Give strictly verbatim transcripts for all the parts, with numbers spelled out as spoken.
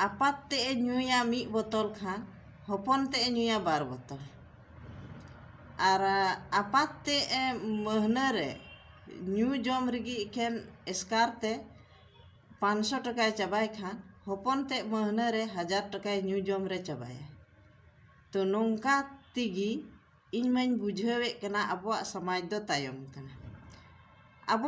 ᱟᱯᱟᱛ ᱛᱮᱫ ᱮ ᱧᱩᱭᱟ ᱢᱤᱫ ᱵᱳᱛᱚᱞ ᱠᱷᱟᱱ, ᱦᱚᱯᱚᱱ ᱛᱮᱫ ᱮ ᱧᱩᱭᱟ ᱵᱟᱨ ᱵᱳᱛᱚᱞ᱾ ᱟᱨ ᱟᱯᱟᱛ ᱛᱮᱫ ᱮ ᱢᱟᱹᱦᱱᱟᱹ ᱨᱮ ᱧᱩ ᱡᱚᱢ ᱨᱮᱜᱮ ᱮᱠᱷᱮᱱ ᱮᱥᱠᱟᱨ ᱛᱮ ᱯᱟᱸᱪᱥᱚ ᱴᱟᱠᱟᱭ ᱪᱟᱵᱟᱭ ᱠᱷᱟᱱ, ᱦᱚᱯᱚᱱ ᱛᱮᱫ ᱢᱟᱹᱦᱱᱟᱹ ᱨᱮ ᱦᱟᱡᱟᱨ ᱴᱟᱠᱟᱭ ᱧᱩ ᱡᱚᱢ ᱨᱮ ᱪᱟᱵᱟᱭᱟ᱾ ᱛᱚ ᱱᱚᱝᱠᱟ ᱛᱮᱜᱮ ᱤᱧ ᱢᱟᱧ ᱵᱩᱡᱷᱟᱹᱣᱮᱫ ᱠᱟᱱᱟ ᱟᱵᱚᱣᱟᱜ ᱥᱚᱢᱟᱡᱽ ᱫᱚ ᱛᱟᱭᱚᱢ ᱠᱟᱱᱟ᱾ ᱟᱵᱚ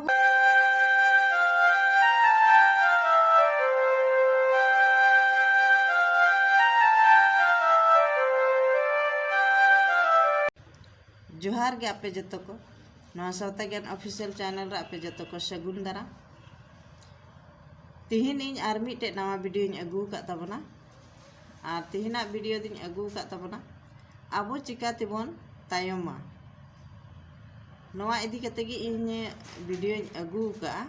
ᱡᱚᱦᱟᱨ ᱜᱮ ᱟᱯᱮ ᱡᱚᱛᱚ ᱠᱚ, ᱱᱚᱣᱟ ᱥᱟᱶᱛᱟ ᱜᱮᱭᱟᱱ ᱚᱯᱷᱤᱥᱤᱭᱟᱞ ᱪᱮᱱᱮᱞ ᱨᱮ ᱟᱯᱮ ᱡᱚᱛᱚ ᱠᱚ ᱥᱟᱹᱜᱩᱱ ᱫᱟᱨᱟᱢ᱾ ᱛᱤᱦᱤᱧ ᱤᱧ ᱟᱨ ᱢᱤᱫᱴᱮᱡ ᱱᱟᱣᱟ ᱵᱷᱤᱰᱤᱭᱳᱧ ᱟᱹᱜᱩ ᱟᱠᱟᱫ ᱛᱟᱵᱚᱱᱟ᱾ ᱟᱨ ᱛᱤᱦᱤᱧᱟᱜ ᱵᱷᱤᱰᱤᱭᱳ ᱫᱚᱧ ᱟᱹᱜᱩ ᱟᱠᱟᱫ ᱛᱟᱵᱚᱱᱟ, ᱟᱵᱚ ᱪᱤᱠᱟ ᱛᱮᱵᱚᱱ ᱛᱟᱭᱚᱢᱟ, ᱱᱚᱣᱟ ᱤᱫᱤ ᱠᱟᱛᱮ ᱜᱮ ᱤᱧ ᱵᱷᱤᱰᱤᱭᱳᱧ ᱟᱹᱜᱩ ᱟᱠᱟᱫᱼᱟ᱾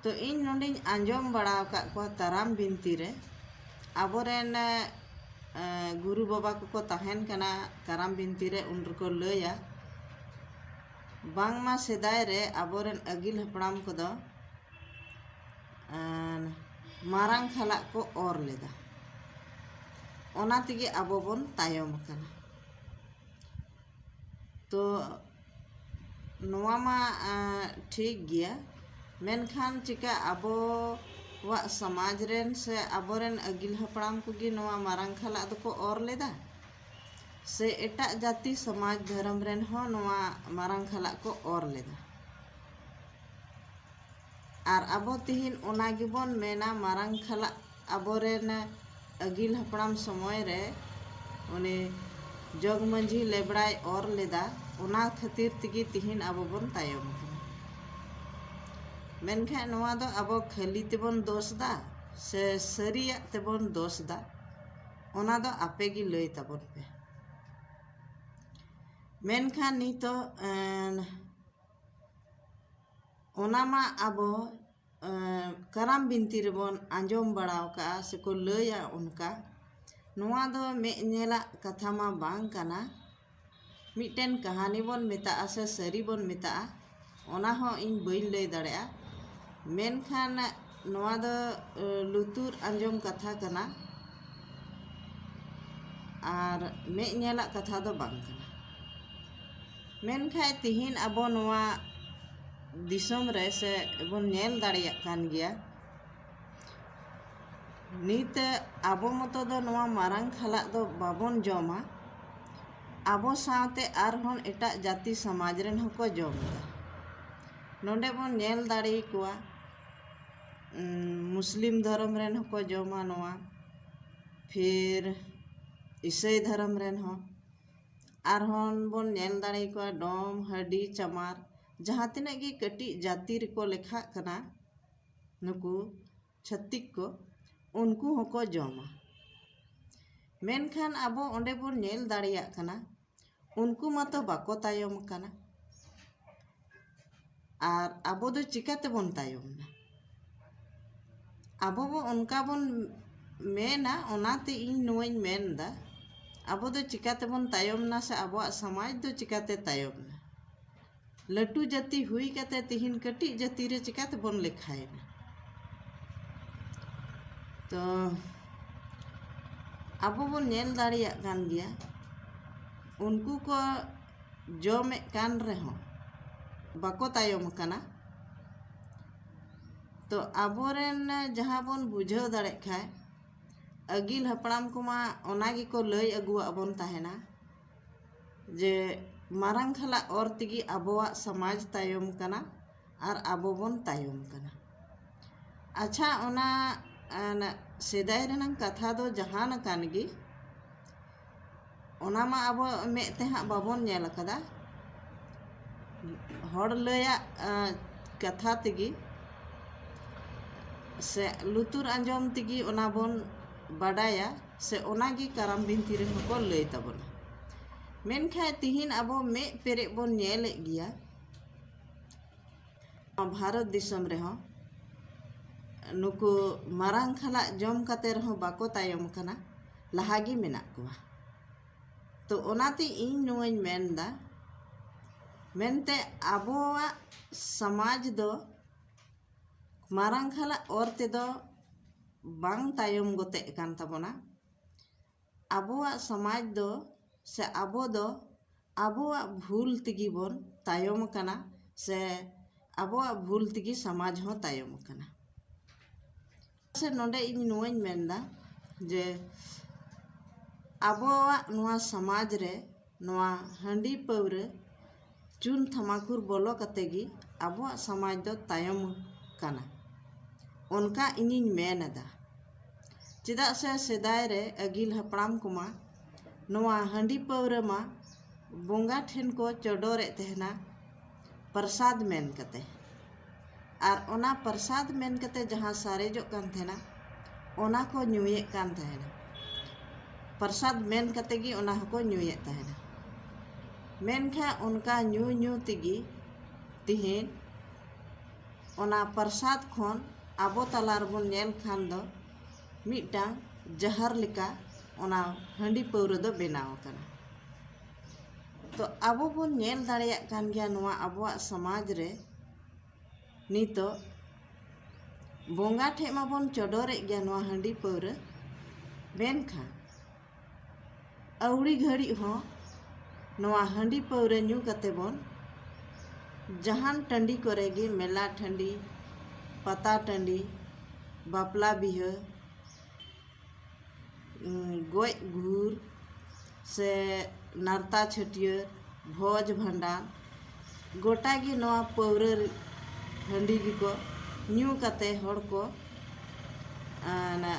ᱛᱚ ᱤᱧ ᱱᱚᱰᱮᱧ ᱟᱸᱡᱚᱢ ᱵᱟᱲᱟ ᱟᱠᱟᱫ ᱠᱚᱣᱟ ᱠᱟᱨᱟᱢ ᱵᱤᱱᱛᱤ ᱨᱮ, ᱟᱵᱚᱨᱮᱱ ᱮ, ᱜᱩᱨᱩ ᱵᱟᱵᱟ ᱠᱚᱠᱚ ᱛᱟᱦᱮᱱ ᱠᱟᱱᱟ ᱠᱟᱨᱟᱢ ᱵᱤᱱᱛᱤ ᱨᱮ, ᱩᱱ ᱨᱮᱠᱚ ᱞᱟᱹᱭᱟ ᱵᱟᱝᱢᱟ ᱥᱮᱫᱟᱭ ᱨᱮ ᱟᱵᱚᱨᱮᱱ ᱟᱹᱜᱤᱞ ᱦᱟᱯᱲᱟᱢ ᱠᱚᱫᱚ ᱮ, ᱢᱟᱨᱟᱝ ᱠᱷᱟᱞᱟᱜ ᱠᱚ ᱚᱨ ᱞᱮᱫᱟ, ᱚᱱᱟ ᱛᱮᱜᱮ ᱟᱵᱚ ᱵᱚᱱ ᱛᱟᱭᱚᱢ ᱟᱠᱟᱱᱟ᱾ ᱛᱚ ᱱᱚᱣᱟ ᱢᱟ ᱮ, ᱴᱷᱤᱠ ᱜᱮᱭᱟ, ᱢᱮᱱᱠᱷᱟᱱ ᱪᱮᱠᱟ ᱟᱵᱚᱣᱟᱜ ᱥᱚᱢᱟᱡᱽ ᱨᱮᱱ ᱥᱮ ᱟᱵᱚᱨᱮᱱ ᱟᱹᱜᱤᱞ ᱦᱟᱯᱲᱟᱢ ᱠᱚᱜᱮ ᱱᱚᱣᱟ ᱢᱟᱨᱟᱝ ᱠᱷᱟᱞᱟᱜ ᱫᱚᱠᱚ ᱚᱨ ᱞᱮᱫᱟ, ᱥᱮ ᱮᱴᱟᱜ ᱡᱟᱹᱛᱤ ᱥᱚᱢᱟᱡᱽ ᱫᱷᱚᱨᱚᱢ ᱨᱮᱱ ᱦᱚᱸ ᱱᱚᱣᱟ ᱢᱟᱨᱟᱝ ᱠᱷᱟᱞᱟᱜ ᱠᱚ ᱚᱨ ᱞᱮᱫᱟ? ᱟᱨ ᱟᱵᱚ ᱛᱤᱦᱤᱧ ᱚᱱᱟ ᱜᱮᱵᱚᱱ ᱢᱮᱱᱟ, ᱢᱟᱨᱟᱝ ᱠᱷᱟᱞᱟᱜ ᱟᱵᱚᱨᱮᱱ ᱟᱹᱜᱤᱞ ᱦᱟᱯᱲᱟᱢ ᱥᱚᱢᱚᱭ ᱨᱮ ᱩᱱᱤ ᱡᱚᱜᱽ ᱢᱟᱹᱡᱷᱤ ᱞᱮᱵᱲᱟᱭ ᱚᱨ ᱞᱮᱫᱟ, ᱚᱱᱟ ᱠᱷᱟᱹᱛᱤᱨ ᱛᱮᱜᱮ ᱛᱤᱦᱤᱧ ᱟᱵᱚ ᱵᱚᱱ ᱛᱟᱭᱚᱢ ᱟᱠᱟᱱᱟ᱾ ᱢᱮᱱᱠᱷᱟᱱ ᱱᱚᱣᱟ ᱫᱚ ᱟᱵᱚ ᱠᱷᱟᱹᱞᱤ ᱛᱮᱵᱚᱱ ᱫᱳᱥ ᱫᱟ ᱥᱮ ᱥᱟᱹᱨᱤᱭᱟᱜ ᱛᱮᱵᱚᱱ ᱫᱳᱥ ᱫᱟ, ᱚᱱᱟ ᱫᱚ ᱟᱯᱮ ᱜᱮ ᱞᱟᱹᱭ ᱛᱟᱵᱚᱱ ᱯᱮ᱾ ᱢᱮᱱᱠᱷᱟᱱ ᱱᱤᱛᱚᱜ ᱮᱸ, ᱚᱱᱟ ᱢᱟ ᱟᱵᱚ ᱮᱸ, ᱠᱟᱨᱟᱢ ᱵᱤᱱᱛᱤ ᱨᱮᱵᱚᱱ ᱟᱸᱡᱚᱢ ᱵᱟᱲᱟ ᱟᱠᱟᱜᱼᱟ ᱥᱮᱠᱚ ᱞᱟᱹᱭᱟ ᱚᱱᱠᱟ᱾ ᱱᱚᱣᱟ ᱫᱚ ᱢᱮᱫ ᱧᱮᱞᱟᱜ ᱠᱟᱛᱷᱟ ᱢᱟ ᱵᱟᱝ ᱠᱟᱱᱟ, ᱢᱤᱫᱴᱮᱱ ᱠᱟᱹᱦᱱᱤ ᱵᱚᱱ ᱢᱮᱛᱟᱜᱼᱟ ᱥᱮ ᱥᱟᱹᱨᱤ ᱵᱚᱱ ᱢᱮᱛᱟᱜᱼᱟ, ᱚᱱᱟ ᱦᱚᱸ ᱤᱧ ᱵᱟᱹᱧ ᱞᱟᱹᱭ ᱫᱟᱲᱮᱭᱟᱜᱼᱟ᱾ ᱢᱮᱱᱠᱷᱟᱱ ᱱᱚᱣᱟ ᱫᱚ ᱞᱩᱛᱩᱨ ᱟᱸᱡᱚᱢ ᱠᱟᱛᱷᱟ ᱠᱟᱱᱟ ᱟᱨ ᱢᱮᱫ ᱧᱮᱞᱟᱜ ᱠᱟᱛᱷᱟ ᱫᱚ ᱵᱟᱝ ᱠᱟᱱᱟ᱾ ᱢᱮᱱᱠᱷᱟᱱ ᱛᱤᱦᱤᱧ ᱟᱵᱚ ᱱᱚᱣᱟ ᱫᱤᱥᱚᱢ ᱨᱮ ᱥᱮ ᱵᱚᱱ ᱧᱮᱞ ᱫᱟᱲᱮᱭᱟᱜ ᱠᱟᱱ ᱜᱮᱭᱟ, ᱱᱤᱛ ᱟᱵᱚ ᱢᱚᱛᱚ ᱫᱚ ᱱᱚᱣᱟ ᱢᱟᱨᱟᱝ ᱠᱷᱟᱞᱟᱜ ᱫᱚ ᱵᱟᱵᱚᱱ ᱡᱚᱢᱟ᱾ ᱟᱵᱚ ᱥᱟᱶᱛᱮ ᱟᱨᱦᱚᱸ ᱮᱴᱟᱜ ᱡᱟᱹᱛᱤ ᱥᱚᱢᱟᱡᱽ ᱨᱮᱱ ᱦᱚᱸᱠᱚ ᱡᱚᱢ ᱮᱫᱟ᱾ ᱱᱚᱰᱮ ᱵᱚᱱ ᱧᱮᱞ ᱫᱟᱲᱮᱭᱟᱠᱚᱣᱟ, ᱩᱸ, ᱢᱩᱥᱞᱤᱢ ᱫᱷᱚᱨᱚᱢ ᱨᱮᱱ ᱦᱚᱸᱠᱚ ᱡᱚᱢᱟ ᱱᱚᱣᱟ, ᱯᱷᱤᱨ ᱤᱥᱟᱹᱭ ᱫᱷᱚᱨᱚᱢ ᱨᱮᱱ ᱦᱚᱸ᱾ ᱟᱨᱦᱚᱸ ᱵᱚᱱ ᱧᱮᱞ ᱫᱟᱲᱮᱭᱟᱠᱚᱣᱟ ᱰᱚᱢ, ᱦᱟᱹᱰᱤ, ᱪᱟᱢᱟᱨ, ᱡᱟᱦᱟᱸ ᱛᱤᱱᱟᱹᱜ ᱜᱮ ᱠᱟᱹᱴᱤᱡ ᱡᱟᱹᱛᱤ ᱨᱮᱠᱚ ᱞᱮᱠᱷᱟᱜ ᱠᱟᱱᱟ ᱱᱩᱠᱩ ᱪᱷᱟᱹᱛᱤᱠ ᱠᱚ, ᱩᱱᱠᱩ ᱦᱚᱸᱠᱚ ᱡᱚᱢᱟ᱾ ᱢᱮᱱᱠᱷᱟᱱ ᱟᱵᱚ ᱚᱸᱰᱮ ᱵᱚᱱ ᱧᱮᱞ ᱫᱟᱲᱮᱭᱟᱜ ᱠᱟᱱᱟ, ᱩᱱᱠᱩ ᱢᱟᱛᱚ ᱵᱟᱠᱚ ᱛᱟᱭᱚᱢ ᱟᱠᱟᱱᱟ᱾ ᱟᱨ ᱟᱵᱚ ᱫᱚ ᱪᱤᱠᱟ ᱛᱮᱵᱚᱱ ᱛᱟᱭᱚᱢ ᱮᱱᱟ? ᱟᱵᱚ ᱵᱚ ᱚᱱᱠᱟ ᱵᱚᱱ ᱢᱮᱱᱟ, ᱚᱱᱟᱛᱮ ᱤᱧ ᱱᱚᱣᱟᱧ ᱢᱮᱱ ᱮᱫᱟ, ᱟᱵᱚ ᱫᱚ ᱪᱤᱠᱟ ᱛᱮᱵᱚᱱ ᱛᱟᱭᱚᱢ ᱮᱱᱟ ᱥᱮ ᱟᱵᱚᱣᱟᱜ ᱥᱚᱢᱟᱡᱽ ᱫᱚ ᱪᱤᱠᱟᱛᱮ ᱛᱟᱭᱚᱢ ᱮᱱᱟ? ᱞᱟᱹᱴᱩ ᱡᱟᱹᱛᱤ ᱦᱩᱭ ᱠᱟᱛᱮ ᱛᱤᱦᱤᱧ ᱠᱟᱹᱴᱤᱡ ᱡᱟᱹᱛᱤ ᱨᱮ ᱪᱤᱠᱟ ᱛᱮᱵᱚᱱ ᱞᱮᱠᱷᱟᱭᱮᱱᱟ? ᱛᱚ ᱟᱵᱚ ᱵᱚᱱ ᱧᱮᱞ ᱫᱟᱲᱮᱭᱟᱜ ᱠᱟᱱ ᱜᱮᱭᱟ, ᱩᱱᱠᱩ ᱠᱚ ᱡᱚᱢᱮᱫ ᱠᱟᱱ ᱨᱮᱦᱚᱸ ᱵᱟᱠᱚ ᱛᱟᱭᱚᱢ ᱟᱠᱟᱱᱟ᱾ ᱛᱚ ᱟᱵᱚᱨᱮᱱ ᱡᱟᱦᱟᱸ ᱵᱚᱱ ᱵᱩᱡᱷᱟᱹᱣ ᱫᱟᱲᱮᱜ ᱠᱷᱟᱡ, ᱟᱹᱜᱤᱞ ᱦᱟᱯᱲᱟᱢ ᱠᱚᱢᱟ ᱚᱱᱟ ᱜᱮᱠᱚ ᱞᱟᱹᱭ ᱟᱹᱜᱩᱣᱟᱜ ᱵᱚᱱ ᱛᱟᱦᱮᱱᱟ ᱡᱮ ᱢᱟᱨᱟᱝ ᱠᱷᱟᱞᱟᱜ ᱚᱨ ᱛᱮᱜᱮ ᱟᱵᱚᱣᱟᱜ ᱥᱚᱢᱟᱡᱽ ᱛᱟᱭᱚᱢ ᱠᱟᱱᱟ ᱟᱨ ᱟᱵᱚ ᱵᱚᱱ ᱛᱟᱭᱚᱢ ᱠᱟᱱᱟ᱾ ᱟᱪᱪᱷᱟ, ᱚᱱᱟ, ᱚᱱᱟ ᱥᱮᱫᱟᱭ ᱨᱮᱱᱟᱝ ᱠᱟᱛᱷᱟ ᱫᱚ ᱡᱟᱦᱟᱸ ᱟᱠᱟᱱ ᱜᱮ, ᱚᱱᱟ ᱢᱟ ᱟᱵᱚ ᱢᱮᱫ ᱛᱮ ᱦᱟᱸᱜ ᱵᱟᱵᱚᱱ ᱧᱮᱞ ᱟᱠᱟᱫᱟ᱾ ᱦᱚᱲ ᱞᱟᱹᱭᱟᱜ, ᱟᱸ, ᱠᱟᱛᱷᱟ ᱛᱮᱜᱮ ᱥᱮ ᱞᱩᱛᱩᱨ ᱟᱸᱡᱚᱢ ᱛᱮᱜᱮ ᱚᱱᱟ ᱵᱚᱱ ᱵᱟᱰᱟᱭᱟ, ᱥᱮ ᱚᱱᱟ ᱜᱮ ᱠᱟᱨᱟᱢ ᱵᱤᱱᱛᱤ ᱨᱮᱦᱚᱸ ᱠᱚ ᱞᱟᱹᱭ ᱛᱟᱵᱚᱱᱟ᱾ ᱢᱮᱱᱠᱷᱟᱱ ᱛᱤᱦᱤᱧ ᱟᱵᱚ ᱢᱮᱫ ᱯᱮᱨᱮᱡ ᱵᱚᱱ ᱧᱮᱞᱮᱫ ᱜᱮᱭᱟ, ᱵᱷᱟᱨᱚᱛ ᱫᱤᱥᱚᱢ ᱨᱮᱦᱚᱸ ᱱᱩᱠᱩ ᱢᱟᱨᱟᱝ ᱠᱷᱟᱞᱟᱜ ᱡᱚᱢ ᱠᱟᱛᱮ ᱨᱮᱦᱚᱸ ᱵᱟᱠᱚ ᱛᱟᱭᱚᱢ ᱠᱟᱱᱟ, ᱞᱟᱦᱟ ᱜᱮ ᱢᱮᱱᱟᱜ ᱠᱚᱣᱟ᱾ ᱛᱚ ᱚᱱᱟᱛᱮ ᱤᱧ ᱱᱚᱣᱟᱧ ᱢᱮᱱᱫᱟ, ᱢᱮᱱᱛᱮ ᱟᱵᱚᱣᱟᱜ ᱥᱚᱢᱟᱡᱽ ᱫᱚ ᱢᱟᱨᱟᱝ ᱠᱷᱟᱞᱟᱜ ᱚᱨ ᱛᱮᱫᱚ ᱵᱟᱝ ᱛᱟᱭᱚᱢ ᱜᱚᱛᱮᱜ ᱠᱟᱱ ᱛᱟᱵᱚᱱᱟ᱾ ᱟᱵᱚᱣᱟᱜ ᱥᱚᱢᱟᱡᱽ ᱫᱚ ᱥᱮ ᱟᱵᱚ ᱫᱚ ᱟᱵᱚᱣᱟᱜ ᱵᱷᱩᱞ ᱛᱮᱜᱮ ᱵᱚᱱ ᱛᱟᱭᱚᱢ ᱟᱠᱟᱱᱟ, ᱥᱮ ᱟᱵᱚᱣᱟᱜ ᱵᱷᱩᱞ ᱛᱮᱜᱮ ᱥᱚᱢᱟᱡᱽ ᱦᱚᱸ ᱛᱟᱭᱚᱢ ᱟᱠᱟᱱᱟ᱾ ᱥᱮ ᱱᱚᱰᱮ ᱤᱧ ᱱᱚᱣᱟᱧ ᱢᱮᱱᱫᱟ ᱡᱮ ᱟᱵᱚᱣᱟᱜ ᱱᱚᱣᱟ ᱥᱚᱢᱟᱡᱽ ᱨᱮ ᱱᱚᱣᱟ ᱦᱟᱺᱰᱤ ᱯᱟᱹᱣᱨᱟᱹ ᱪᱩᱱ ᱛᱷᱟᱢᱟᱠᱩᱨ ᱵᱚᱞᱚ ᱠᱟᱛᱮ ᱜᱮ ᱟᱵᱚᱣᱟᱜ ᱥᱚᱢᱟᱡᱽ ᱫᱚ ᱛᱟᱭᱚᱢ ᱠᱟᱱᱟ, ᱚᱱᱠᱟ ᱤᱧᱤᱧ ᱢᱮᱱ ᱮᱫᱟ᱾ ᱪᱮᱫᱟᱜ ᱥᱮ ᱥᱮᱫᱟᱭ ᱨᱮ ᱟᱹᱜᱤᱞ ᱦᱟᱯᱲᱟᱢ ᱠᱚᱢᱟ ᱱᱚᱣᱟ ᱦᱟᱺᱰᱤ ᱯᱟᱹᱣᱨᱟᱹ ᱢᱟ ᱵᱚᱸᱜᱟ ᱴᱷᱮᱱ ᱠᱚ ᱪᱚᱰᱚᱨᱮᱫ ᱛᱟᱦᱮᱱᱟ ᱯᱨᱚᱥᱟᱫᱽ ᱢᱮᱱ ᱠᱟᱛᱮ, ᱟᱨ ᱚᱱᱟ ᱯᱨᱚᱥᱟᱫᱽ ᱢᱮᱱ ᱠᱟᱛᱮ ᱡᱟᱦᱟᱸ ᱥᱟᱨᱮᱡᱚᱜ ᱠᱟᱱ ᱛᱟᱦᱮᱱᱟ, ᱚᱱᱟ ᱠᱚ ᱧᱩᱭᱮᱫ ᱠᱟᱱ ᱛᱟᱦᱮᱱᱟ᱾ ᱯᱨᱚᱥᱟᱫᱽ ᱢᱮᱱ ᱠᱟᱛᱮ ᱜᱮ ᱚᱱᱟ ᱦᱚᱸᱠᱚ ᱧᱩᱭᱮᱫ ᱛᱟᱦᱮᱱᱟ᱾ ᱢᱮᱱᱠᱷᱟᱱ ᱚᱱᱠᱟ ᱧᱩ ᱧᱩ ᱛᱮᱜᱮ ᱛᱤᱦᱤᱧ ᱚᱱᱟ ᱯᱨᱚᱥᱟᱫᱽ ᱠᱷᱚᱱ ᱟᱵᱚ ᱛᱟᱞᱟ ᱨᱮᱵᱚᱱ ᱧᱮᱞ ᱠᱷᱟᱱ ᱫᱚ ᱢᱤᱫᱴᱟᱝ ᱡᱟᱦᱟᱨ ᱞᱮᱠᱟ ᱚᱱᱟ ᱦᱟᱺᱰᱤ ᱯᱟᱹᱣᱨᱟᱹ ᱫᱚ ᱵᱮᱱᱟᱣ ᱟᱠᱟᱱᱟ᱾ ᱛᱚ ᱟᱵᱚ ᱵᱚᱱ ᱧᱮᱞ ᱫᱟᱲᱮᱭᱟᱜ ᱠᱟᱱ ᱜᱮᱭᱟ ᱱᱚᱣᱟ ᱟᱵᱚᱣᱟᱜ ᱥᱚᱢᱟᱡᱽ ᱨᱮ ᱱᱤᱛᱚᱜ ᱵᱚᱸᱜᱟ ᱴᱷᱮᱡ ᱢᱟᱵᱚᱱ ᱪᱚᱰᱚᱨᱮᱫ ᱜᱮᱭᱟ ᱱᱚᱣᱟ ᱦᱟᱺᱰᱤ ᱯᱟᱹᱣᱨᱟᱹ, ᱢᱮᱱᱠᱷᱟᱱ ᱟᱹᱣᱲᱤ ᱜᱷᱟᱹᱲᱤᱡ ᱦᱚᱸ ᱱᱚᱣᱟ ᱦᱟᱺᱰᱤ ᱯᱟᱹᱣᱨᱟᱹ ᱧᱩ ᱠᱟᱛᱮ ᱵᱚᱱ ᱡᱟᱦᱟᱱ ᱴᱟᱺᱰᱤ ᱠᱚᱨᱮ ᱜᱮ, ᱢᱮᱞᱟ ᱴᱟᱺᱰᱤ, ᱯᱟᱛᱟ ᱴᱟᱺᱰᱤ, ᱵᱟᱯᱞᱟ ᱵᱤᱦᱟᱹ, ᱩᱸ, ᱜᱚᱡ ᱜᱩᱨ ᱥᱮ ᱱᱟᱨᱛᱟ ᱪᱷᱟᱹᱴᱭᱟᱹᱨ, ᱵᱷᱚᱡᱽ ᱵᱷᱟᱸᱰᱟᱱ, ᱜᱚᱴᱟ ᱜᱮ ᱱᱚᱣᱟ ᱯᱟᱹᱣᱨᱟᱹ ᱦᱟᱺᱰᱤ ᱜᱮᱠᱚ ᱧᱩ ᱠᱟᱛᱮ ᱦᱚᱲ ᱠᱚ, ᱟᱸ, ᱚᱱᱟ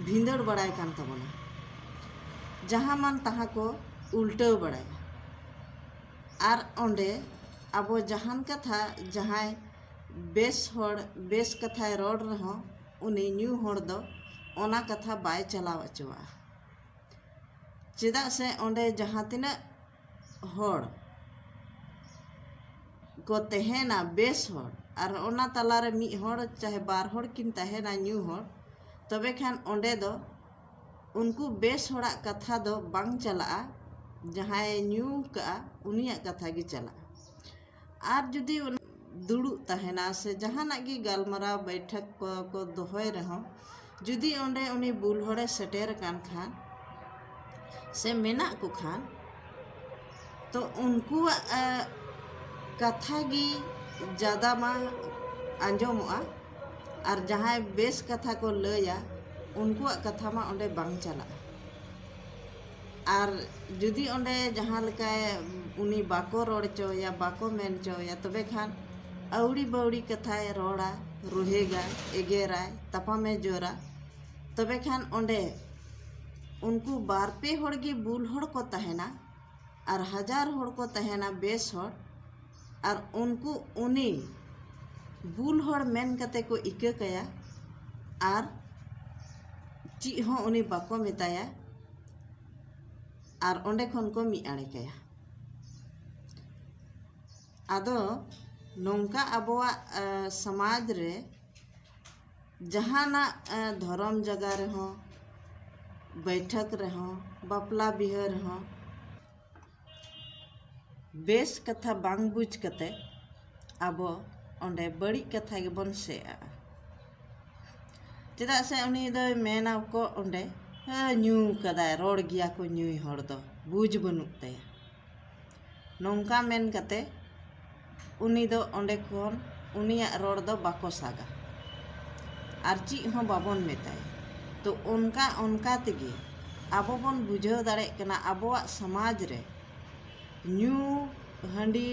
ᱵᱷᱤᱸᱫᱟᱹᱲ ᱵᱟᱲᱟᱭ ᱠᱟᱱ ᱛᱟᱵᱚᱱᱟ᱾ ᱡᱟᱦᱟᱸ ᱢᱟᱱ ᱛᱟᱦᱟᱸ ᱠᱚ ᱩᱞᱴᱟᱹᱣ ᱵᱟᱲᱟᱭᱟ᱾ ᱟᱨ ᱚᱸᱰᱮ ᱟᱵᱚ ᱡᱟᱦᱟᱱ ᱠᱟᱛᱷᱟ, ᱡᱟᱦᱟᱸᱭ ᱵᱮᱥ ᱦᱚᱲ ᱵᱮᱥ ᱠᱟᱛᱷᱟᱭ ᱨᱚᱲ ᱨᱮᱦᱚᱸ, ᱩᱱᱤ ᱧᱩ ᱦᱚᱲ ᱫᱚ ᱚᱱᱟ ᱠᱟᱛᱷᱟ ᱵᱟᱭ ᱪᱟᱞᱟᱣ ᱦᱚᱪᱚᱣᱟᱜᱼᱟ᱾ ᱪᱮᱫᱟᱜ ᱥᱮ ᱚᱸᱰᱮ ᱡᱟᱦᱟᱸ ᱛᱤᱱᱟᱹᱜ ᱦᱚᱲ ᱠᱚ ᱛᱟᱦᱮᱱᱟ ᱵᱮᱥ ᱦᱚᱲ, ᱟᱨ ᱚᱱᱟ ᱛᱟᱞᱟᱨᱮ ᱢᱤᱫ ᱦᱚᱲ ᱪᱟᱦᱮ ᱵᱟᱨ ᱦᱚᱲ ᱠᱤᱱ ᱛᱟᱦᱮᱱᱟ ᱧᱩ ᱦᱚᱲ, ᱛᱚᱵᱮ ᱠᱷᱟᱱ ᱚᱸᱰᱮ ᱫᱚ ᱩᱱᱠᱩ ᱵᱮᱥ ᱦᱚᱲᱟᱜ ᱠᱟᱛᱷᱟ ᱫᱚ ᱵᱟᱝ ᱪᱟᱞᱟᱜᱼᱟ, ᱡᱟᱦᱟᱸᱭᱮ ᱧᱩ ᱠᱟᱜᱼᱟ ᱩᱱᱤᱭᱟᱜ ᱠᱟᱛᱷᱟ ᱜᱮ ᱪᱟᱞᱟᱜᱼᱟ᱾ ᱟᱨ ᱡᱩᱫᱤ ᱩᱱ- ᱫᱩᱲᱩᱵ ᱛᱟᱦᱮᱱᱟ ᱥᱮ ᱡᱟᱦᱟᱱᱟᱜ ᱜᱮ ᱜᱟᱞᱢᱟᱨᱟᱣ ᱵᱟᱹᱭᱴᱷᱟᱹᱠ ᱠᱚ ᱠᱚ ᱫᱚᱦᱚᱭ ᱨᱮᱦᱚᱸ, ᱡᱩᱫᱤ ᱚᱸᱰᱮ ᱩᱱᱤ ᱵᱩᱞ ᱦᱚᱲᱮ ᱥᱮᱴᱮᱨ ᱟᱠᱟᱱ ᱠᱷᱟᱱ ᱥᱮ ᱢᱮᱱᱟᱜ ᱠᱚ ᱠᱷᱟᱱ, ᱛᱚ ᱩᱱᱠᱩᱣᱟᱜ ᱠᱟᱛᱷᱟ ᱜᱮ ᱡᱟᱫᱟ ᱢᱟ ᱟᱸᱡᱚᱢᱚᱜᱼᱟ᱾ ᱟᱨ ᱡᱟᱦᱟᱸᱭ ᱵᱮᱥ ᱠᱟᱛᱷᱟ ᱠᱚ ᱞᱟᱹᱭᱟ, ᱩᱱᱠᱩᱣᱟᱜ ᱠᱟᱛᱷᱟ ᱢᱟ ᱚᱸᱰᱮ ᱵᱟᱝ ᱪᱟᱞᱟᱜᱼᱟ᱾ ᱟᱨ ᱡᱩᱫᱤ ᱚᱸᱰᱮ ᱡᱟᱦᱟᱸ ᱞᱮᱠᱟᱭ ᱩᱱᱤ ᱵᱟᱠᱚ ᱨᱚᱲ ᱦᱚᱪᱚᱣᱟᱭᱟ, ᱵᱟᱠᱚ ᱢᱮᱱ ᱦᱚᱪᱚᱣᱟᱭᱟ, ᱛᱚᱵᱮ ᱠᱷᱟᱱ ᱟᱹᱣᱲᱤ ᱵᱟᱹᱣᱲᱤ ᱠᱟᱛᱷᱟᱭ ᱨᱚᱲᱟ, ᱨᱩᱦᱮᱜᱟ, ᱮᱜᱮᱨᱟᱭ, ᱛᱟᱯᱟᱢᱮ ᱡᱳᱨᱟ, ᱛᱚᱵᱮ ᱠᱷᱟᱱ ᱚᱸᱰᱮ ᱩᱱᱠᱩ ᱵᱟᱨ ᱯᱮ ᱦᱚᱲ ᱜᱮ ᱵᱩᱞ ᱦᱚᱲ ᱠᱚ ᱛᱟᱦᱮᱱᱟ᱾ ᱟᱨ ᱦᱟᱡᱟᱨ ᱦᱚᱲ ᱠᱚ ᱛᱟᱦᱮᱱᱟ ᱵᱮᱥ ᱦᱚᱲ, ᱟᱨ ᱩᱱᱠᱩ ᱩᱱᱤ ᱵᱩᱞ ᱦᱚᱲ ᱢᱮᱱ ᱠᱟᱛᱮ ᱠᱚ ᱤᱠᱟᱹ ᱠᱟᱭᱟ ᱟᱨ ᱪᱮᱫ ᱦᱚᱸ ᱩᱱᱤ ᱵᱟᱠᱚ ᱢᱮᱛᱟᱭᱟ᱾ ᱟᱨ ᱚᱸᱰᱮ ᱠᱷᱚᱱ ᱠᱚ ᱢᱤᱫ ᱟᱲᱮ ᱠᱟᱭᱟ᱾ ᱟᱫᱚ ᱱᱚᱝᱠᱟ ᱟᱵᱚᱣᱟᱜ ᱥᱚᱢᱟᱡᱽ ᱨᱮ ᱡᱟᱦᱟᱱᱟᱜ ᱫᱷᱚᱨᱚᱢ ᱡᱟᱭᱜᱟ ᱨᱮᱦᱚᱸ, ᱵᱟᱹᱭᱴᱷᱟᱹᱠ ᱨᱮᱦᱚᱸ, ᱵᱟᱯᱞᱟ ᱵᱤᱦᱟᱹ ᱨᱮᱦᱚᱸ ᱵᱮᱥ ᱠᱟᱛᱷᱟ ᱵᱟᱝ ᱵᱩᱡᱽ ᱠᱟᱛᱮ ᱟᱵᱚ ᱚᱸᱰᱮ ᱵᱟᱹᱲᱤᱡ ᱠᱟᱛᱷᱟ ᱜᱮᱵᱚᱱ ᱥᱮᱫ ᱟᱜᱼᱟ᱾ ᱪᱮᱫᱟᱜ ᱥᱮ ᱩᱱᱤ ᱫᱚᱭ ᱢᱮᱱᱟ ᱠᱚ ᱚᱸᱰᱮ, "ᱦᱮᱸ, ᱧᱩ ᱠᱟᱫᱟᱭ, ᱨᱚᱲ ᱜᱮᱭᱟ ᱠᱚ ᱧᱩᱭ ᱦᱚᱲ ᱫᱚ, ᱵᱩᱡᱽ ᱵᱟᱹᱱᱩᱜ ᱛᱟᱭᱟ", ᱱᱚᱝᱠᱟ ᱢᱮᱱ ᱠᱟᱛᱮ ᱩᱱᱤ ᱫᱚ ᱚᱸᱰᱮ ᱠᱷᱚᱱ ᱩᱱᱤᱭᱟᱜ ᱨᱚᱲ ᱫᱚ ᱵᱟᱠᱚ ᱥᱟᱜᱟ ᱟᱨ ᱪᱮᱫ ᱦᱚᱸ ᱵᱟᱵᱚᱱ ᱢᱮᱛᱟᱭᱟ᱾ ᱛᱚ ᱚᱱᱠᱟ ᱚᱱᱠᱟ ᱛᱮᱜᱮ ᱟᱵᱚ ᱵᱚᱱ ᱵᱩᱡᱷᱟᱹᱣ ᱫᱟᱲᱮᱭᱟᱜ ᱠᱟᱱᱟ ᱟᱵᱚᱣᱟᱜ ᱥᱚᱢᱟᱡᱽ ᱨᱮ ᱧᱩ ᱦᱟᱺᱰᱤ,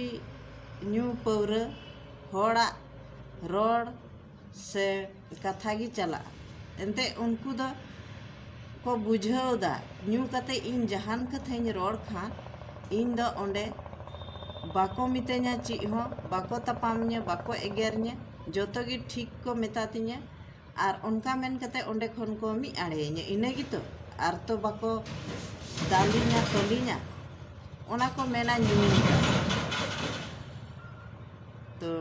ᱧᱩ ᱯᱟᱹᱣᱨᱟᱹ, ᱦᱚᱲᱟᱜ ᱨᱚᱲ ᱥᱮ ᱠᱟᱛᱷᱟ ᱜᱮ ᱪᱟᱞᱟᱜᱼᱟ᱾ ᱮᱱᱛᱮ ᱩᱱᱠᱩ ᱫᱚ ᱠᱚ ᱵᱩᱡᱷᱟᱹᱣ ᱫᱟ, ᱧᱩ ᱠᱟᱛᱮ ᱤᱧ ᱡᱟᱦᱟᱱ ᱠᱟᱛᱷᱟᱧ ᱨᱚᱲ ᱠᱷᱟᱱ ᱤᱧ ᱫᱚ ᱚᱸᱰᱮ ᱵᱟᱠᱚ ᱢᱤᱛᱟᱹᱧᱟ ᱪᱮᱫ ᱦᱚᱸ, ᱵᱟᱠᱚ ᱛᱟᱯᱟᱢᱤᱧᱟ, ᱵᱟᱠᱚ ᱮᱜᱮᱨᱤᱧᱟ, ᱡᱚᱛᱚ ᱜᱮ ᱴᱷᱤᱠ ᱠᱚ ᱢᱮᱛᱟ ᱛᱤᱧᱟ᱾ ᱟᱨ ᱚᱱᱠᱟ ᱢᱮᱱ ᱠᱟᱛᱮ ᱚᱸᱰᱮ ᱠᱷᱚᱱ ᱠᱚ ᱢᱤᱫ ᱟᱲᱮᱭᱟᱹᱧᱟ, ᱤᱱᱟᱹ ᱜᱮᱛᱚ, ᱟᱨ ᱛᱚ ᱵᱟᱠᱚ ᱫᱟᱞᱤᱧᱟ, ᱛᱚᱞᱤᱧᱟ, ᱚᱱᱟ ᱠᱚ ᱢᱮᱱᱟ ᱧᱩ᱾ ᱛᱚ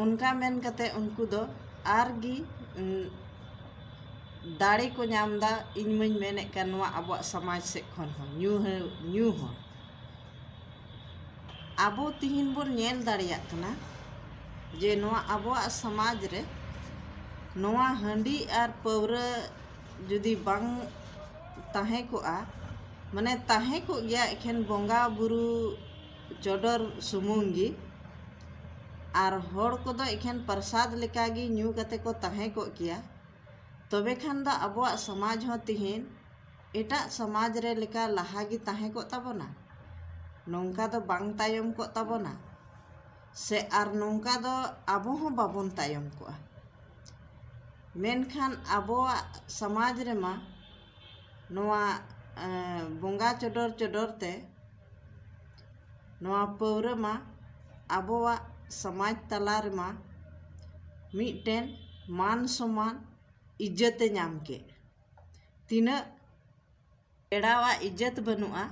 ᱚᱱᱠᱟ ᱢᱮᱱ ᱠᱟᱛᱮ ᱩᱱᱠᱩ ᱫᱚ ᱟᱨ ᱜᱮ, ᱩᱸ, ᱫᱟᱲᱮ ᱠᱚ ᱧᱟᱢ ᱫᱟ᱾ ᱤᱧ ᱢᱟᱧ ᱢᱮᱱᱮᱫ ᱠᱟᱱ ᱱᱚᱣᱟ ᱟᱵᱚᱣᱟᱜ ᱥᱚᱢᱟᱡᱽ ᱥᱮᱫ ᱠᱷᱚᱱ ᱦᱚᱸ ᱧᱩ ᱦᱚᱸ, ᱧᱩ ᱦᱚᱸ ᱟᱵᱚ ᱛᱤᱦᱤᱧ ᱵᱚᱱ ᱧᱮᱞ ᱫᱟᱲᱮᱭᱟᱜ ᱠᱟᱱᱟ ᱡᱮ ᱱᱚᱣᱟ ᱟᱵᱚᱣᱟᱜ ᱥᱚᱢᱟᱡᱽ ᱨᱮ ᱱᱚᱣᱟ ᱦᱟᱺᱰᱤ ᱟᱨ ᱯᱟᱹᱣᱨᱟᱹ ᱡᱩᱫᱤ ᱵᱟᱝ ᱛᱟᱦᱮᱸ ᱠᱚᱜᱼᱟ, ᱢᱟᱱᱮ ᱛᱟᱦᱮᱸ ᱠᱚᱜ ᱜᱮᱭᱟ ᱮᱠᱷᱮᱱ ᱵᱚᱸᱜᱟ ᱵᱩᱨᱩ ᱪᱚᱰᱚᱨ ᱥᱩᱢᱩᱝ ᱜᱮ, ᱟᱨ ᱦᱚᱲ ᱠᱚᱫᱚ ᱮᱠᱷᱮᱱ ᱯᱨᱚᱥᱟᱫ ᱞᱮᱠᱟ ᱜᱮ ᱧᱩ ᱠᱟᱛᱮ ᱠᱚ ᱛᱟᱦᱮᱸ ᱠᱚᱜ ᱠᱮᱭᱟ, ᱛᱚᱵᱮ ᱠᱷᱟᱱ ᱫᱚ ᱟᱵᱚᱣᱟᱜ ᱥᱚᱢᱟᱡᱽ ᱦᱚᱸ ᱛᱤᱦᱤᱧ ᱮᱴᱟᱜ ᱥᱚᱢᱟᱡᱽ ᱨᱮ ᱞᱮᱠᱟ ᱞᱟᱦᱟ ᱜᱮ ᱛᱟᱦᱮᱸ ᱠᱚᱜ ᱛᱟᱵᱚᱱᱟ᱾ ᱱᱚᱝᱠᱟ ᱫᱚ ᱵᱟᱝ ᱛᱟᱭᱚᱢ ᱠᱚᱜ ᱛᱟᱵᱚᱱᱟ, ᱥᱮ ᱟᱨ ᱱᱚᱝᱠᱟ ᱫᱚ ᱟᱵᱚ ᱦᱚᱸ ᱵᱟᱵᱚᱱ ᱛᱟᱭᱚᱢ ᱠᱚᱜᱼᱟ᱾ ᱢᱮᱱᱠᱷᱟᱱ ᱟᱵᱚᱣᱟᱜ ᱥᱚᱢᱟᱡᱽ ᱨᱮᱢᱟ ᱱᱚᱣᱟ, ᱮᱸ, ᱵᱚᱸᱜᱟ ᱪᱚᱰᱚᱨ ᱪᱚᱰᱚᱨ ᱛᱮ ᱱᱚᱣᱟ ᱯᱟᱹᱣᱨᱟᱹ ᱢᱟ ᱟᱵᱚᱣᱟᱜ ᱥᱚᱢᱟᱡᱽ ᱛᱟᱞᱟ ᱨᱮᱢᱟ ᱢᱤᱫᱴᱮᱱ ᱢᱟᱱ ᱥᱚᱢᱟᱱ ᱤᱡᱽᱡᱚᱛᱮ ᱧᱟᱢ ᱠᱮᱫ᱾ ᱛᱤᱱᱟᱹᱜ ᱯᱮᱲᱟᱣᱟᱜ ᱤᱡᱽᱡᱚᱛ ᱵᱟᱹᱱᱩᱜᱼᱟ,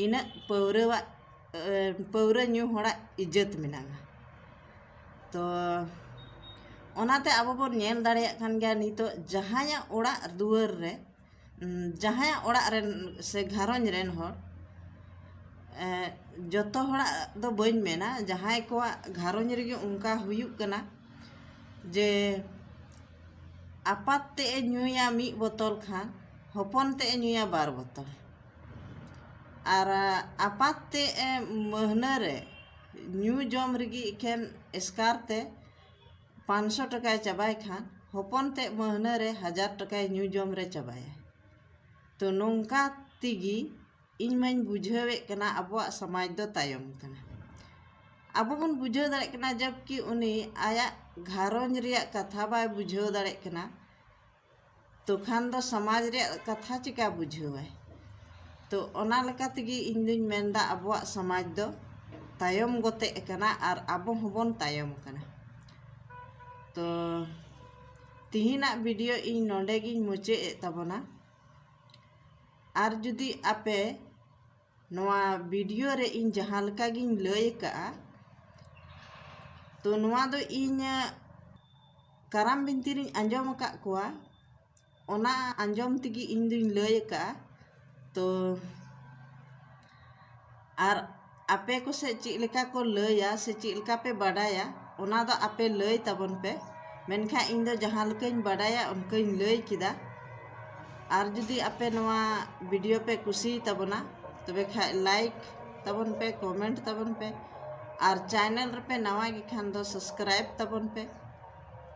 ᱤᱱᱟᱹᱜ ᱯᱟᱹᱣᱨᱟᱹᱣᱟᱜ, ᱮ, ᱯᱟᱹᱣᱨᱟᱹ ᱧᱩ ᱦᱚᱲᱟᱜ ᱤᱡᱽᱡᱚᱛ ᱢᱮᱱᱟᱜᱼᱟ᱾ ᱛᱚ ᱚᱱᱟᱛᱮ ᱟᱵᱚ ᱵᱚᱱ ᱧᱮᱞ ᱫᱟᱲᱮᱭᱟᱜ ᱠᱟᱱ ᱜᱮᱭᱟ, ᱱᱤᱛᱚᱜ ᱡᱟᱦᱟᱸᱭᱟᱜ ᱚᱲᱟᱜ ᱫᱩᱣᱟᱹᱨ ᱨᱮ, ᱩᱸ, ᱡᱟᱦᱟᱸᱭᱟᱜ ᱚᱲᱟᱜ ᱨᱮᱱ ᱥᱮ ᱜᱷᱟᱨᱚᱸᱡᱽ ᱨᱮᱱ ᱦᱚᱲ, ᱮ, ᱡᱚᱛᱚ ᱦᱚᱲᱟᱜ ᱫᱚ ᱵᱟᱹᱧ ᱢᱮᱱᱟ, ᱡᱟᱦᱟᱸᱭ ᱠᱚᱣᱟᱜ ᱜᱷᱟᱨᱚᱸᱡᱽ ᱨᱮᱜᱮ ᱚᱱᱠᱟ ᱦᱩᱭᱩᱜ ᱠᱟᱱᱟ ᱡᱮ ᱟᱯᱟᱛ ᱛᱮᱫ ᱮ ᱧᱩᱭᱟ ᱢᱤᱫ ᱵᱳᱛᱚᱞ ᱠᱷᱟᱱ ᱦᱚᱯᱚᱱ ᱛᱮᱫ ᱮ ᱧᱩᱭᱟ ᱵᱟᱨ ᱵᱳᱛᱚᱞ, ᱟᱨ ᱟᱯᱟᱛ ᱛᱮᱫ ᱮ ᱢᱟᱹᱦᱱᱟᱹ ᱨᱮ ᱧᱩ ᱡᱚᱢ ᱨᱮᱜᱮ ᱮᱠᱷᱮᱱ ᱮᱥᱠᱟᱨ ᱛᱮ ᱯᱟᱸᱪᱥᱚ ᱴᱟᱠᱟᱭ ᱪᱟᱵᱟᱭ ᱠᱷᱟᱱ ᱦᱚᱯᱚᱱ ᱛᱮᱫ ᱢᱟᱹᱦᱱᱟᱹ ᱨᱮ ᱦᱟᱡᱟᱨ ᱴᱟᱠᱟᱭ ᱧᱩ ᱡᱚᱢ ᱨᱮ ᱪᱟᱵᱟᱭᱟ᱾ ᱛᱚ ᱱᱚᱝᱠᱟ ᱛᱮᱜᱮ ᱤᱧ ᱢᱟᱧ ᱵᱩᱡᱷᱟᱹᱣᱮᱫ ᱠᱟᱱᱟ ᱟᱵᱚᱣᱟᱜ ᱥᱚᱢᱟᱡᱽ ᱫᱚ ᱛᱟᱭᱚᱢ ᱠᱟᱱᱟ᱾ ᱟᱵᱚ ᱵᱚᱱ ᱵᱩᱡᱷᱟᱹᱣ ᱫᱟᱲᱮᱭᱟᱜ ᱠᱟᱱᱟ ᱡᱚᱵᱠᱤ ᱩᱱᱤ ᱟᱭᱟᱜ ᱜᱷᱟᱨᱚᱸᱡᱽ ᱨᱮᱭᱟᱜ ᱠᱟᱛᱷᱟ ᱵᱟᱭ ᱵᱩᱡᱷᱟᱹᱣ ᱫᱟᱲᱮᱭᱟᱜ ᱠᱟᱱᱟ, ᱛᱚ ᱠᱷᱟᱱ ᱫᱚ ᱥᱚᱢᱟᱡᱽ ᱨᱮᱭᱟᱜ ᱠᱟᱛᱷᱟ ᱪᱮᱠᱟ ᱵᱩᱡᱷᱟᱹᱣᱟᱭ? ᱛᱚ ᱚᱱᱟ ᱞᱮᱠᱟ ᱛᱮᱜᱮ ᱤᱧ ᱫᱩᱧ ᱢᱮᱱᱫᱟ ᱟᱵᱚᱣᱟᱜ ᱥᱚᱢᱟᱡᱽ ᱫᱚ ᱛᱟᱭᱚᱢ ᱜᱚᱛᱮᱜ ᱠᱟᱱᱟ ᱟᱨ ᱟᱵᱚ ᱦᱚᱸᱵᱚᱱ ᱛᱟᱭᱚᱢ ᱠᱟᱱᱟ᱾ ᱛᱚ ᱛᱤᱦᱤᱧᱟᱜ ᱵᱷᱤᱰᱤᱭᱳ ᱤᱧ ᱱᱚᱰᱮ ᱜᱤᱧ ᱢᱩᱪᱟᱹᱫ ᱮᱫ ᱛᱟᱵᱚᱱᱟ᱾ ᱟᱨ ᱡᱩᱫᱤ ᱟᱯᱮ ᱱᱚᱣᱟ ᱵᱷᱤᱰᱤᱭᱳ ᱨᱮ ᱤᱧ ᱡᱟᱦᱟᱸ ᱞᱮᱠᱟ ᱜᱤᱧ ᱞᱟᱹᱭ ᱟᱠᱟᱫᱼᱟ, ᱛᱚ ᱱᱚᱣᱟ ᱫᱚ ᱤᱧ ᱠᱟᱨᱟᱢ ᱵᱤᱱᱛᱤ ᱨᱤᱧ ᱟᱸᱡᱚᱢ ᱟᱠᱟᱫ ᱠᱚᱣᱟ, ᱚᱱᱟ ᱟᱸᱡᱚᱢ ᱛᱮᱜᱮ ᱤᱧ ᱫᱩᱧ ᱞᱟᱹᱭ ᱟᱠᱟᱫᱼᱟ᱾ ᱛᱚ ᱟᱨ ᱟᱯᱮ ᱠᱚᱥᱮᱫ ᱪᱮᱫ ᱞᱮᱠᱟ ᱠᱚ ᱞᱟᱹᱭᱟ ᱥᱮ ᱪᱮᱫ ᱞᱮᱠᱟ ᱯᱮ ᱵᱟᱰᱟᱭᱟ, ᱚᱱᱟ ᱫᱚ ᱟᱯᱮ ᱞᱟᱹᱭ ᱛᱟᱵᱚᱱ ᱯᱮ᱾ ᱢᱮᱱᱠᱷᱟᱱ ᱤᱧ ᱫᱚ ᱡᱟᱦᱟᱸ ᱞᱮᱠᱟᱧ ᱵᱟᱰᱟᱭᱟ, ᱚᱱᱠᱟᱧ ᱞᱟᱹᱭ ᱠᱮᱫᱟ᱾ ᱟᱨ ᱡᱩᱫᱤ ᱟᱯᱮ ᱱᱚᱣᱟ video ᱯᱮ ᱠᱩᱥᱤᱭ ᱛᱟᱵᱚᱱᱟ, ᱛᱚᱵᱮ ᱠᱷᱟᱡ like ᱛᱟᱵᱚᱱ ᱯᱮ, comment ᱛᱟᱵᱚᱱ ᱯᱮ, ᱟᱨ channel ᱨᱮᱯᱮ ᱱᱟᱣᱟ ᱜᱮ ᱠᱷᱟᱱ ᱫᱚ subscribe ᱛᱟᱵᱚᱱ ᱯᱮ᱾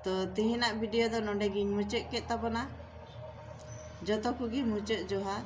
ᱛᱚ, ᱛᱮᱦᱮᱧᱟᱜ video ᱫᱚ ᱱᱚᱰᱮ ᱜᱤᱧ ᱢᱩᱪᱟᱹᱫ ᱠᱮᱫ ᱛᱟᱵᱚᱱᱟ᱾ ᱡᱚᱛᱚ ᱠᱚᱜᱮ ᱢᱩᱪᱟᱹᱫ ᱡᱚᱦᱟᱨ᱾